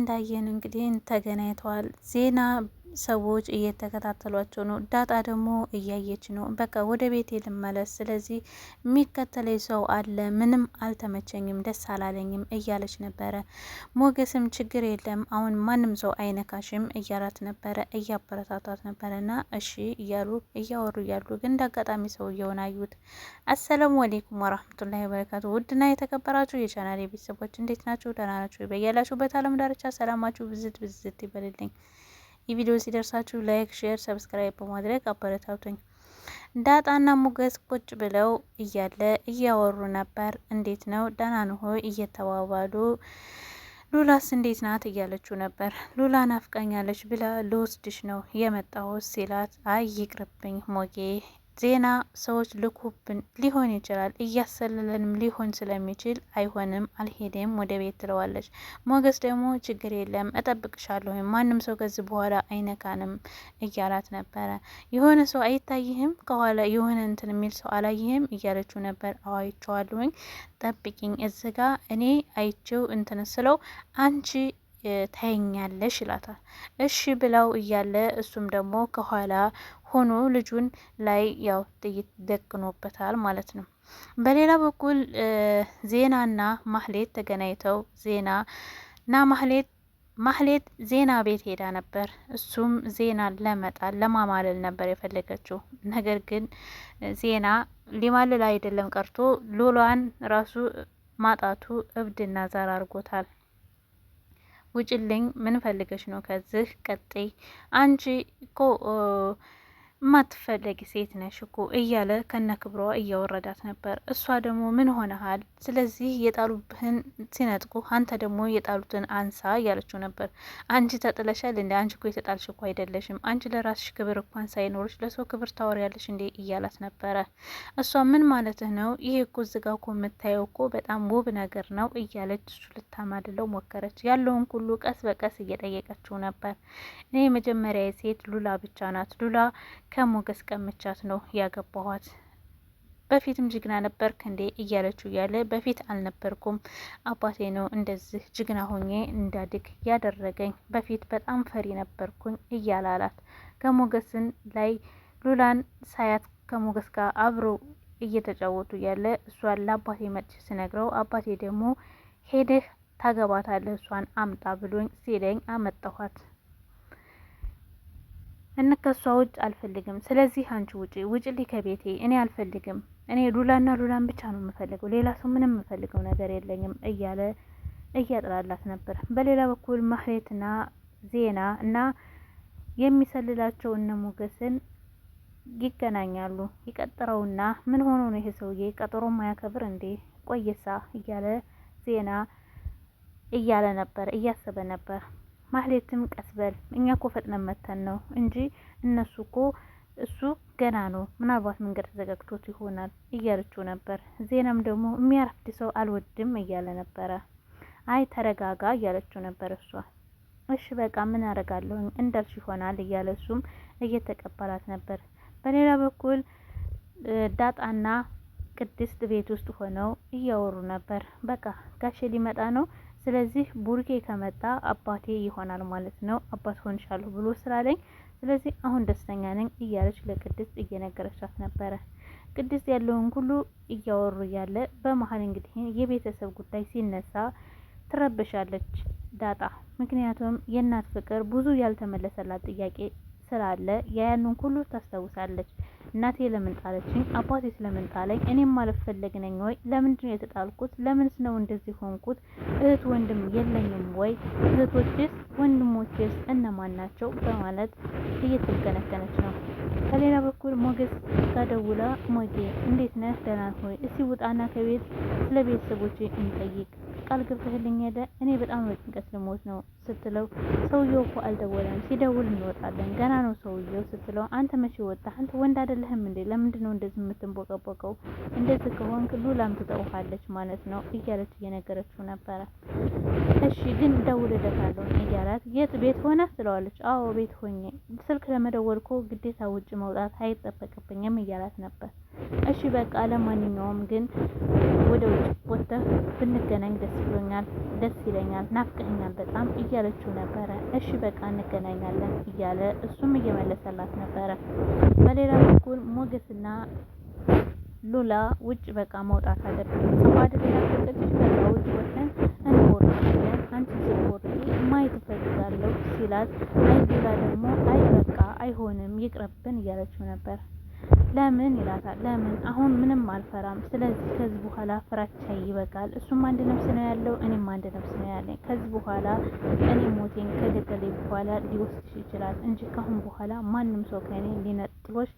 እንዳየን እንግዲህ ተገናኝተዋል። ዜና ሰዎች እየተከታተሏቸው ነው። ዳጣ ደግሞ እያየች ነው። በቃ ወደ ቤቴ ልመለስ፣ ስለዚህ የሚከተለኝ ሰው አለ፣ ምንም አልተመቸኝም፣ ደስ አላለኝም እያለች ነበረ። ሞገስም ችግር የለም አሁን ማንም ሰው አይነካሽም እያላት ነበረ፣ እያበረታቷት ነበረ። ና እሺ እያሉ እያወሩ እያሉ ግን እንደ አጋጣሚ ሰውየውን አዩት። السلام عليكم ورحمة الله وبركاته። ውድና የተከበራችሁ የቻናሌ ቤተሰቦች እንዴት ናችሁ? ደህና ናችሁ? በያላችሁበት አለም ዳርቻ ሰላማችሁ ብዝት ብዝት ይበልልኝ። ይህ ቪዲዮ ሲደርሳችሁ like፣ share፣ subscribe በማድረግ አበረታቱኝ። ዳጣና ሞገስ ቁጭ ብለው እያለ እያወሩ ነበር። እንዴት ነው ደህና ነው ሆይ እየተባባሉ ሉላስ እንዴት ናት እያለችው ነበር። ሉላ ናፍቃኛለች ብላ ልወስድሽ ነው የመጣሁት ሲላት፣ አይ ይቅርብኝ ሞጌ ዜና ሰዎች ልኩብን ሊሆን ይችላል፣ እያሰለለንም ሊሆን ስለሚችል አይሆንም፣ አልሄድም ወደ ቤት ትለዋለች። ሞገስ ደግሞ ችግር የለም እጠብቅሻለሁ፣ ማንም ሰው ከዚህ በኋላ አይነካንም እያላት ነበረ። የሆነ ሰው አይታይህም፣ ከኋላ የሆነ እንትን የሚል ሰው አላይህም እያለችው ነበር። አዋይቸዋለሁኝ፣ ጠብቂኝ፣ እዚጋ እኔ አይቼው እንትን ስለው አንቺ ታይኛለሽ ይላታል። እሺ ብላው እያለ እሱም ደግሞ ከኋላ ሆኖ ልጁን ላይ ያው ጥይት ደቅኖበታል ማለት ነው። በሌላ በኩል ዜናና ማህሌት ተገናኝተው ዜና እና ማህሌት ማህሌት ዜና ቤት ሄዳ ነበር። እሱም ዜና ለመጣል ለማማለል ነበር የፈለገችው። ነገር ግን ዜና ሊማልል አይደለም ቀርቶ ሎሏን ራሱ ማጣቱ እብድና ዛር አድርጎታል። ውጭልኝ፣ ምን ፈልገሽ ነው ከዚህ? ቀጥይ፣ አንቺ እኮ ማትፈለጊ ሴት ነሽ እኮ እያለ ከነ ክብሯ እያወረዳት ነበር። እሷ ደግሞ ምን ሆነሃል? ስለዚህ የጣሉብህን ሲነጥቁ አንተ ደግሞ የጣሉትን አንሳ እያለችው ነበር። አንቺ ተጥለሻል እንዴ? አንቺ እኮ የተጣልሽ እኮ አይደለሽም። አንቺ ለራስሽ ክብር እንኳን ሳይኖርሽ ለሰው ክብር ታወሪያለሽ እንዴ? እያላት ነበረ። እሷ ምን ማለትህ ነው? ይሄ እኮ ዝጋ እኮ የምታየው እኮ በጣም ውብ ነገር ነው እያለች እሱ ልታማልለው ሞከረች። ያለውን ሁሉ ቀስ በቀስ እየጠየቀችው ነበር። እኔ የመጀመሪያ ሴት ሉላ ብቻ ናት። ሉላ ከሞገስ ቀምቻት ነው ያገባኋት። በፊትም ጀግና ነበርክ እንዴ እያለችው እያለ በፊት አልነበርኩም፣ አባቴ ነው እንደዚህ ጀግና ሆኜ እንዳድግ ያደረገኝ፣ በፊት በጣም ፈሪ ነበርኩኝ እያላላት ከሞገስን ላይ ሉላን ሳያት ከሞገስ ጋር አብሮ እየተጫወቱ እያለ እሷን ለአባቴ መጥቼ ስነግረው አባቴ ደግሞ ሄደህ ታገባታለህ እሷን አምጣ ብሎኝ ሲለኝ አመጣኋት። እንከሷ ውጭ አልፈልግም። ስለዚህ አንቺ ውጪ ውጭልኝ ከቤቴ እኔ አልፈልግም። እኔ ሉላና ሉላን ብቻ ነው የምፈልገው፣ ሌላ ሰው ምንም የምፈልገው ነገር የለኝም እያለ እያጥላላት ነበር። በሌላ በኩል ማህሌትና ዜና እና የሚሰልላቸው እነ ሞገስን ይገናኛሉ። ይቀጥረውና ምን ሆኖ ነው ይሄ ሰውዬ ቀጠሮ ማያከብር እንዴ ቆየሳ እያለ ዜና እያለ ነበር እያሰበ ነበር። ማህሌትም ቀስበል እኛ እኮ ፈጥነን መተን ነው እንጂ እነሱ እኮ እሱ ገና ነው፣ ምናልባት መንገድ ተዘጋግቶት ይሆናል እያለችው ነበር። ዜናም ደግሞ የሚያረፍድ ሰው አልወድም እያለ ነበረ። አይ ተረጋጋ እያለችው ነበር እሷ። እሺ በቃ ምን አረጋለሁኝ እንዳልሽ ይሆናል እያለ እሱም እየተቀበላት ነበር። በሌላ በኩል ዳጣና ቅድስት ቤት ውስጥ ሆነው እያወሩ ነበር። በቃ ጋሼ ሊመጣ ነው ስለዚህ ቡርኬ ከመጣ አባቴ ይሆናል ማለት ነው፣ አባት ሆንሻለሁ ብሎ ስላለኝ ስለዚህ አሁን ደስተኛ ነኝ እያለች ለቅድስት እየነገረቻት ነበረ። ቅድስት ያለውን ሁሉ እያወሩ እያለ በመሀል እንግዲህ የቤተሰብ ጉዳይ ሲነሳ ትረብሻለች ዳጣ። ምክንያቱም የእናት ፍቅር ብዙ ያልተመለሰላት ጥያቄ ስላለ ያያኑን ሁሉ ታስታውሳለች። እናቴ ለምን ጣለችኝ? አባቴ ስለምን ጣለኝ? እኔም አልፈለግ ነኝ ወይ? ለምንድን ነው የተጣልኩት? ለምንስ ነው እንደዚህ ሆንኩት? እህት ወንድም የለኝም ወይ? እህቶችስ ወንድሞችስ እነማን ናቸው? በማለት እየተገነገነች ነው። ከሌላ በኩል ሞገስ ጋር ደውላ ሞጌ እንዴት ነህ? ደህና ሆይ? እስቲ ውጣና ከቤት ስለ ቤተሰቦቼ እንጠይቅ ቃል ገብተህልኝ ሄደ እኔ በጣም በጭንቀት ልሞት ነው ስትለው፣ ሰውየው እኮ አልደወለም፣ ሲደውል እንወጣለን ገና ነው ሰውየው ስትለው፣ አንተ መቼ ወጣህ? አንተ ወንድ አይደለህም እንዴ? ለምንድን ነው እንደዚህ የምትንቦቀቦቀው? እንደዚህ ከሆንክ ሉላም ትተውሃለች ማለት ነው እያለች እየነገረችው ነበረ። እሺ ግን እደውልለታለሁ እያላት ሲላት የት ቤት ሆነ ትለዋለች። አዎ ቤት ሆኜ ስልክ ለመደወል እኮ ግዴታ ውጭ መውጣት አይጠበቅብኝም እያላት ነበር። እሺ በቃ ለማንኛውም ግን ወደ ውጭ ወጥተህ ብንገናኝ ደስ ብሎኛል፣ ደስ ይለኛል፣ ናፍቀኸኛል በጣም እያለችው ነበረ። እሺ በቃ እንገናኛለን እያለ እሱም እየመለሰላት ነበረ። በሌላ በኩል ሞገስና ሉላ ውጭ በቃ መውጣት አለብን፣ ጽፋ አይደል የናፈቀችሽ? በቃ ውጭ ወጥተን እንቦርቃለን፣ አንቺ ስትቦርቂ ማየት እፈልጋለሁ ሲላት፣ አይ ሉላ ደግሞ አይ በቃ አይሆንም ይቅርብን እያለችው ነበር። ለምን ይላታል። ለምን አሁን ምንም አልፈራም። ስለዚህ ከዚህ በኋላ ፍራቻ ይበቃል። እሱም አንድ ነፍስ ነው ያለው፣ እኔም አንድ ነፍስ ነው ያለኝ። ከዚህ በኋላ እኔ ሞቴን ከገደለኝ በኋላ ሊወስድሽ ይችላል እንጂ ካሁን በኋላ ማንም ሰው ከኔ ሊነጥሎሽ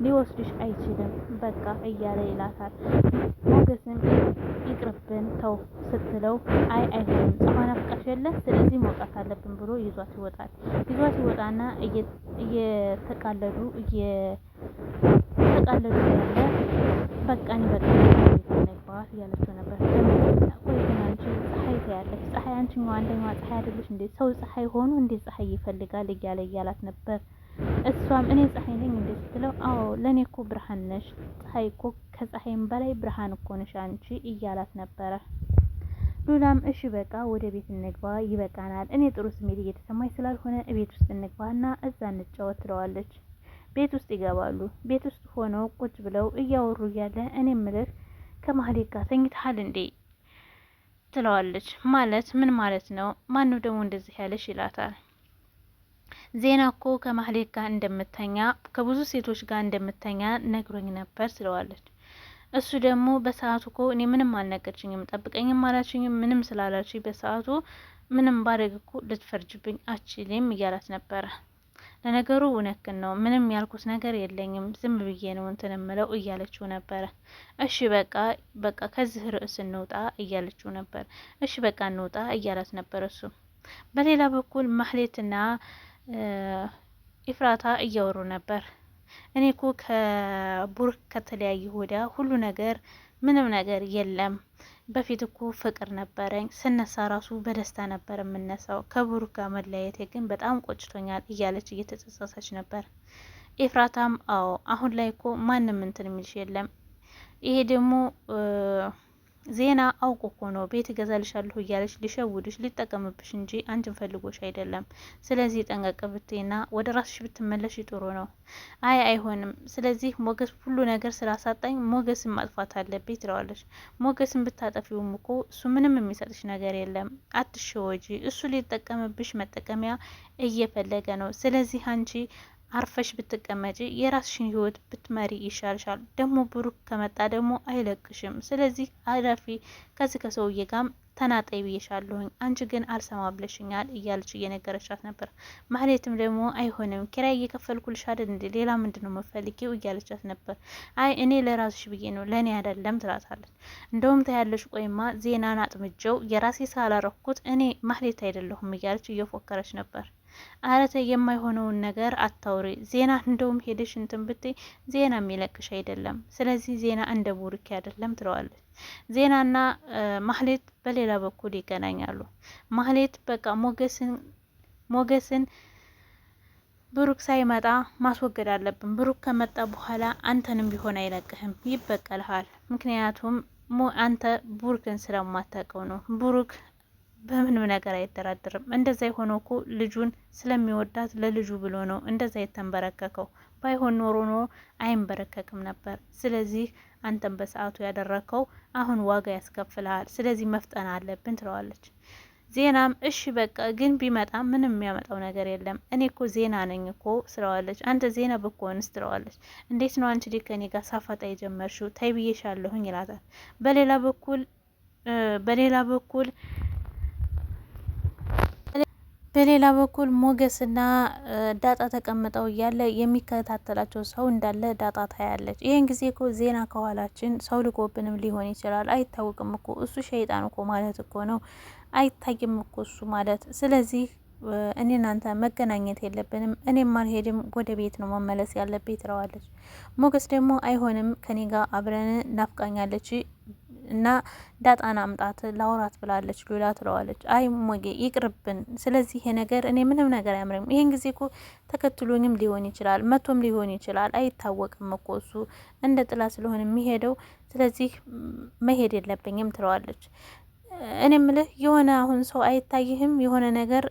ሊወስድሽ አይችልም። በቃ እያለ ይላታል። ሞገስም ይቅርብን ተው ስትለው አይ አይሆንም፣ ጽፋ ናፍቃሽ የለ ስለዚህ መውጣት አለብን ብሎ ይዟት ይወጣል። ይዟት ይወጣና እየተቃለዱ እየተቃለዱ ያለ በቃኝ በቃ ቤት እያለችው ነበር። ቆይ ግን አንቺ ፀሐይ ትያለሽ፣ ፀሐይ አንቺኛዋ አንደኛዋ ፀሐይ አይደለሽ እንዴ? ሰው ፀሐይ ሆኖ እንዴት ፀሐይ ይፈልጋል? እያለ እያላት ነበር። እሷም እኔ ፀሐይ ነኝ እንዴ ስትለው፣ አዎ ለእኔ እኮ ብርሃን ነሽ፣ ፀሐይ እኮ ከፀሐይም በላይ ብርሃን እኮ ነሽ አንቺ እያላት ነበረ። ሉላም እሺ በቃ ወደ ቤት እንግባ፣ ይበቃናል፣ እኔ ጥሩ ስሜት እየተሰማኝ ስላልሆነ ቤት ውስጥ እንግባና እዛ እንጫወት ትለዋለች። ቤት ውስጥ ይገባሉ። ቤት ውስጥ ሆነው ቁጭ ብለው እያወሩ እያለ እኔ ምልህ ከማህሌት ጋር ተኝተሃል እንዴ ትለዋለች። ማለት ምን ማለት ነው? ማነው ደግሞ እንደዚህ ያለሽ ይላታል። ዜና እኮ ከማህሌት ጋር እንደምተኛ ከብዙ ሴቶች ጋር እንደምተኛ ነግሮኝ ነበር ትለዋለች። እሱ ደግሞ በሰዓቱ እኮ እኔ ምንም አልነገርችኝም፣ ጠብቀኝም አላችኝም፣ ምንም ስላላችኝ በሰዓቱ ምንም ባደግ እኮ ልትፈርጅብኝ አችልም እያላት ነበረ። ለነገሩ እውነክን ነው፣ ምንም ያልኩት ነገር የለኝም፣ ዝም ብዬ ነው እንትን እምለው እያለችው ነበረ። እሺ በቃ በቃ ከዚህ ርዕስ እንውጣ እያለችው ነበር። እሺ በቃ እንውጣ እያላት ነበር እሱ። በሌላ በኩል ማህሌትና ኢፍራታ እያወሩ ነበር። እኔ እኮ ከቡርክ ከተለያዩ ወዲያ ሁሉ ነገር ምንም ነገር የለም። በፊት እኮ ፍቅር ነበረኝ። ስነሳ ራሱ በደስታ ነበር የምነሳው። ከብሩክ ጋር መለያየቴ ግን በጣም ቆጭቶኛል እያለች እየተጸጸተች ነበር። ኤፍራታም አዎ አሁን ላይ እኮ ማንም እንትን የሚልሽ የለም። ይሄ ደግሞ ዜና አውቆ እኮ ነው ቤት እገዛልሻለሁ እያለች ሊሸውድሽ ሊጠቀምብሽ እንጂ አንቺን ፈልጎሽ አይደለም። ስለዚህ ጠንቀቅ ብትይና ወደ ራስሽ ብትመለሽ ጥሩ ነው። አይ አይሆንም፣ ስለዚህ ሞገስ ሁሉ ነገር ስላሳጣኝ ሞገስን ማጥፋት አለብኝ ትለዋለች። ሞገስን ብታጠፊውም እኮ እሱ ምንም የሚሰጥሽ ነገር የለም፣ አትሸወጂ። እሱ ሊጠቀምብሽ መጠቀሚያ እየፈለገ ነው። ስለዚህ አንቺ አርፈሽ ብትቀመጪ የራስሽን ህይወት ብትመሪ ይሻልሻል። ደግሞ ብሩክ ከመጣ ደግሞ አይለቅሽም። ስለዚህ አረፊ፣ ከዚህ ከሰውዬ ጋም ተናጠይ ብዬሻለሁኝ፣ አንቺ ግን አልሰማ ብለሽኛል እያለች እየነገረቻት ነበር። ማህሌትም ደግሞ አይሆንም ኪራይ እየከፈልኩልሽ አይደል እንዴ ሌላ ምንድን ነው መፈልጊው እያለቻት ነበር። አይ እኔ ለራስሽ ብዬ ነው ለእኔ አይደለም ትላታለች። እንደውም ታያለሽ፣ ቆይማ ዜናን አጥምጀው የራሴ ሳላረኩት እኔ ማህሌት አይደለሁም እያለች እየፎከረች ነበር። አረተ የማይሆነውን ነገር አታውሪ። ዜና እንደውም ሄደሽ እንትን ብትይ ዜና የሚለቅሽ አይደለም። ስለዚህ ዜና እንደ ቡርኪ አይደለም ትለዋለች። ዜናና ማህሌት በሌላ በኩል ይገናኛሉ። ማህሌት በቃ ሞገስን ሞገስን ብሩክ ሳይመጣ ማስወገድ አለብን። ብሩክ ከመጣ በኋላ አንተንም ቢሆን አይለቅህም፣ ይበቀልሃል። ምክንያቱም አንተ ቡርክን ስለማታውቀው ነው። ብሩክ በምንም ነገር አይደራደርም። እንደዛ የሆነው እኮ ልጁን ስለሚወዳት ለልጁ ብሎ ነው እንደዛ የተንበረከከው። ባይሆን ኖሮ ኖሮ አይንበረከክም ነበር። ስለዚህ አንተን በሰዓቱ ያደረከው አሁን ዋጋ ያስከፍልሃል። ስለዚህ መፍጠን አለብን ትለዋለች። ዜናም እሺ በቃ ግን ቢመጣ ምንም የሚያመጣው ነገር የለም እኔ እኮ ዜና ነኝ እኮ ስለዋለች። አንተ ዜና ብኮንስ ትለዋለች። እንዴት ነው አንቺ ከኔ ጋር ሳፋጣ የጀመርሽው? ተይ ብዬሻለሁኝ ይላታል። በሌላ በኩል በሌላ በኩል በሌላ በኩል ሞገስና ዳጣ ተቀምጠው እያለ የሚከታተላቸው ሰው እንዳለ ዳጣ ታያለች። ይህን ጊዜ እኮ ዜና ከኋላችን ሰው ልኮብንም ሊሆን ይችላል፣ አይታወቅም እኮ እሱ ሸይጣን እኮ ማለት እኮ ነው፣ አይታይም እኮ እሱ ማለት። ስለዚህ እኔ እናንተ መገናኘት የለብንም፣ እኔም አልሄድም፣ ወደ ቤት ነው መመለስ ያለብኝ ትለዋለች። ሞገስ ደግሞ አይሆንም፣ ከኔ ጋር አብረን ናፍቃኛለች እና ዳጣን አምጣት ላውራት ብላለች ሉላ ትለዋለች። አይ ሞጌ ይቅርብን፣ ስለዚህ ይሄ ነገር እኔ ምንም ነገር አያምርም። ይሄን ጊዜ እኮ ተከትሎኝም ሊሆን ይችላል መቶም ሊሆን ይችላል፣ አይታወቅም እኮ እሱ እንደ ጥላ ስለሆነ የሚሄደው፣ ስለዚህ መሄድ የለብኝም ትለዋለች። እኔ ምልህ የሆነ አሁን ሰው አይታይህም? የሆነ ነገር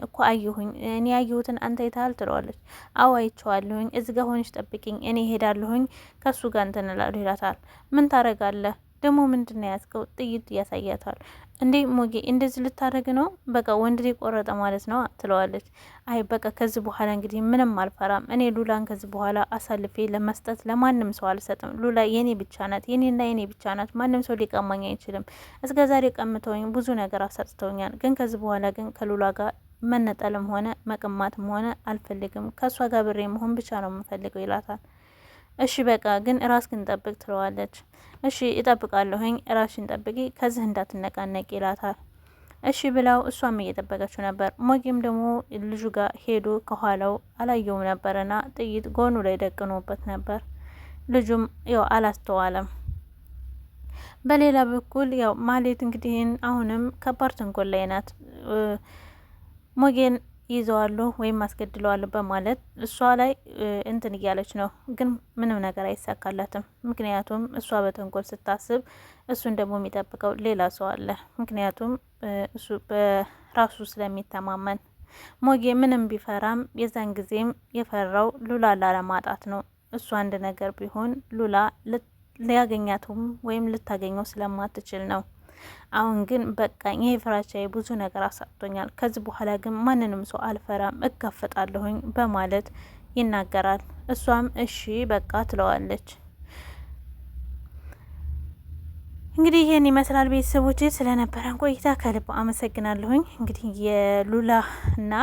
እኮ አየሁኝ፣ እኔ ያየሁትን አንተ አይተሃል ትለዋለች። አዎ አይቼዋለሁኝ፣ እዚህ ጋር ሆነሽ ጠብቂኝ፣ እኔ እሄዳለሁኝ ከሱ ጋር እንትን እላለሁ ይላታል። ምን ታረጋለህ ደግሞ? ምንድን ነው ያዝከው? ጥይት እያሳያታል። እንዴ ሞጌ እንደዚህ ልታደርግ ነው? በቃ ወንድ ልጅ ቆረጠ ማለት ነው ትለዋለች። አይ በቃ ከዚህ በኋላ እንግዲህ ምንም አልፈራም። እኔ ሉላን ከዚህ በኋላ አሳልፌ ለመስጠት ለማንም ሰው አልሰጥም። ሉላ የኔ ብቻ ናት፣ የኔና የኔ ብቻ ናት። ማንም ሰው ሊቀማኝ አይችልም። እስከ ዛሬ ቀምተውኝ ብዙ ነገር አሳጥተውኛል። ግን ከዚህ በኋላ ግን ከሉላ ጋር መነጠልም ሆነ መቀማትም ሆነ አልፈልግም። ከእሷ ጋር ብሬ መሆን ብቻ ነው የምፈልገው ይላታል። እሺ በቃ ግን ራስህን ጠብቅ ትለዋለች። እሺ እጠብቃለሁኝ፣ ራስሽን ጠብቂ፣ ከዚህ እንዳትነቃነቅ ይላታል። እሺ ብላው እሷም እየጠበቀችው ነበር። ሞጊም ደግሞ ልጁ ጋር ሄዶ ከኋላው አላየውም ነበርና ጥይት ጎኑ ላይ ደቅኖበት ነበር። ልጁም ያው አላስተዋለም። በሌላ በኩል ያው ማሌት እንግዲህ አሁንም ከባድ ተንኮል ላይ ናት። ሞጌን ይዘዋለሁ ወይም አስገድለዋለሁ በማለት እሷ ላይ እንትን እያለች ነው። ግን ምንም ነገር አይሳካላትም። ምክንያቱም እሷ በተንኮል ስታስብ፣ እሱን ደግሞ የሚጠብቀው ሌላ ሰው አለ። ምክንያቱም እሱ በራሱ ስለሚተማመን ሞጌ ምንም ቢፈራም የዛን ጊዜም የፈራው ሉላ ላለማጣት ነው። እሱ አንድ ነገር ቢሆን ሉላ ሊያገኛትም ወይም ልታገኘው ስለማትችል ነው። አሁን ግን በቃኝ፣ ይሄ ፍራቻዬ ብዙ ነገር አሳጥቶኛል። ከዚህ በኋላ ግን ማንንም ሰው አልፈራም፣ እጋፈጣለሁኝ በማለት ይናገራል። እሷም እሺ በቃ ትለዋለች። እንግዲህ ይህን ይመስላል ቤተሰቦች፣ ስለነበረን ቆይታ ከልብ አመሰግናለሁኝ። እንግዲህ የሉላ እና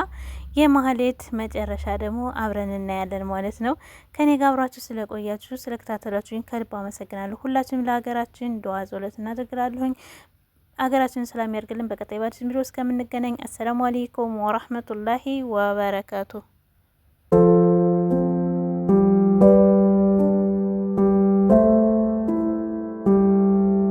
የማህሌት መጨረሻ ደግሞ አብረን እናያለን ማለት ነው። ከኔ ጋር አብራችሁ ስለቆያችሁ ስለከታተላችሁኝ ከልብ አመሰግናለሁ። ሁላችንም ለሀገራችን ዱዓ ጸሎት እናደርግላለሁኝ። ሀገራችንን ሰላም ያርግልን። በቀጣይ በአዲስ ቪዲዮ እስከምንገናኝ አሰላሙ አለይኩም ወራህመቱላሂ ወበረካቱ።